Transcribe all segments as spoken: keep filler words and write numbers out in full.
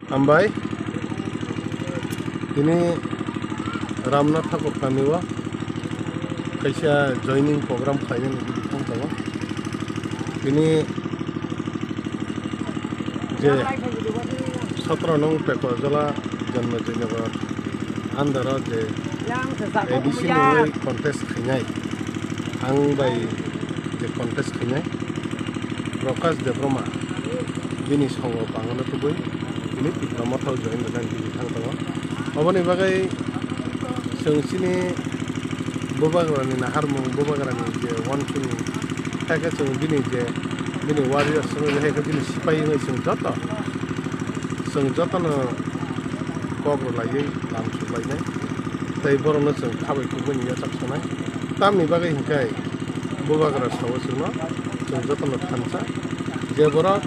Hambai, tini Ramnath Thakur Kami o kaisa joining program khlainani bwkhang tongo. Tini je sotro nong Pekojola Janmajinagar under o je A D C ni contest khainai, ang bai je contest khainai Prakash Debbarma, bini songo bangano tubui tini Tipra Motha o join rwkha, tini thang tongo. Oboni bagwi chwng chini bubagrani naharmung, bubagrani je uansukmung, hakhe chwng bini je bini warriors wngwi, hakhe bini sipai wngwi chwng joto, chwng jotono kok rwlaiwi lam suklainai tei borokno chwng khabai kubuni yachak sanai. Tamni bagwi hinkhe bubagra sao chwngno, chwng jotono thansa, je borok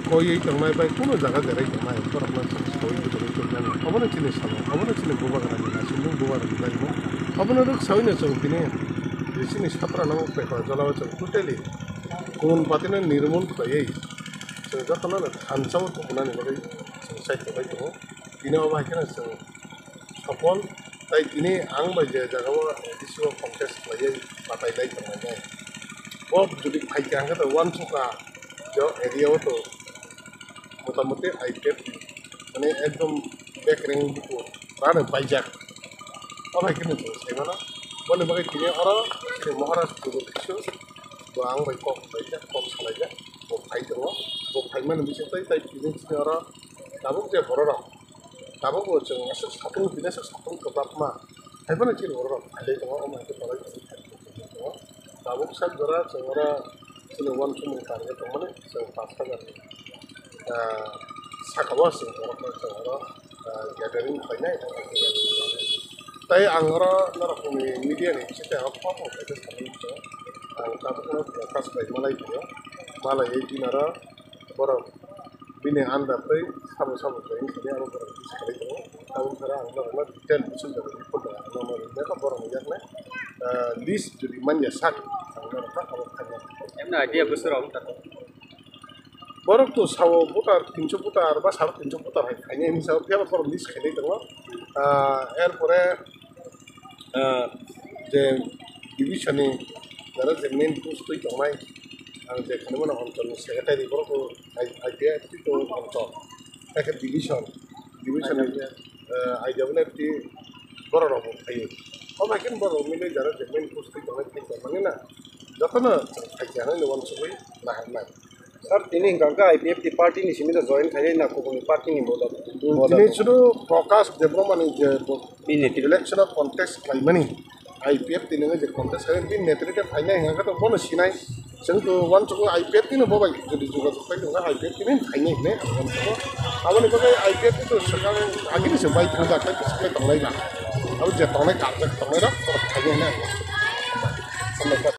koiwi tongnai bai kunu jaga berai tongnai borokno chwng saui bujagwi tubunani. Obono chini samung, obono chini bubagrani naisingmung, bubagrani naimung. Obono rwk saui no chwng tini je chini satrano Pekojola o chwng totally kun patino nirmul khlaiwi chwng jotono thansa o tubunani bagwi chwng sai tongwi tongo. Tini obo hai kheno chwng sopon, tai tini ang bai je jaga o A D C o contest khlaiwi batai lai tongnai. Bo jodi phaikha hwnkhe to uansukha, je area o to motamoti I P F T, mane ekdom bekreng bukur rano paijak. Obo hai kheno chwng sai mano. Boni bagwi tini oro chini Maharaj Jugo Kisu bo ang bai kok khlaijak, kok salaijak, bo phai tongo. Bo phaimani bisingtwi tai tini chini oro tabuk je bororok, tabukbo chwng aswk satung tini aswk satung kwbakma, haiphano chini bororok phailai tongo, omo hai khe tonglaijak tongo. Tabuk sak jora chwng oro chini uansukmung target tongmani chwng pash hajar ni, ah, sakao chwng borokno chwng oro, ah, gathering khlainai. Tai ang oro norokni media ni bisingtwi ang kok kok khaikhe sanwi tongo. Ang tabukno focus bai malai tongo, malaiwi bini oro borok bini under tei sabo sabo join khainai abo borok list khlai tongo. Tabuk jora ang norokno detail bising jaga report bai ang norokno rinai kha borokni yaknai, ah, list jodi manya sak ang norokno abo khainai. Emno idea bwswk rok wngkha to? Borok to sao voter tinso voter ba saro tinso voter hai khainai hinwi sao phiya borok list khainai tongo. Ah, er pore ah, je division ni jara je main post twi tongnai, ang je khani mano Anchal ni secretary, borok bo I P F T to Anchal, hakhe division, division ni, ah, I W F T borok rok bo phaio. Obo hai khe borok mili jara je main post twi tongnai, thai tonmani na jotono phaikha hinwi uansugwi naharnai. Sir, tini hwnkha khe I P F T party ni simi do join khainai na kubuni party ni bodo? Tini sudu Prakash Debbarma ni je bo-, bini election o contest khlaimani, I P F T ni je contest khlaimani, bini netrite phainai hwnkha khe to bono sinai. Chwng to uansukgo I P F T no bo bai jodi jogajog khai tongkha, I P F T ni phainai hinwi ang uansukgo. Aboni bagwi I P F T to swkang agini se bai thangjak, tei bwswk bai tonglai ba. Abo je tongnai karjak tongnai rok phainai hinwi ang uansukgo.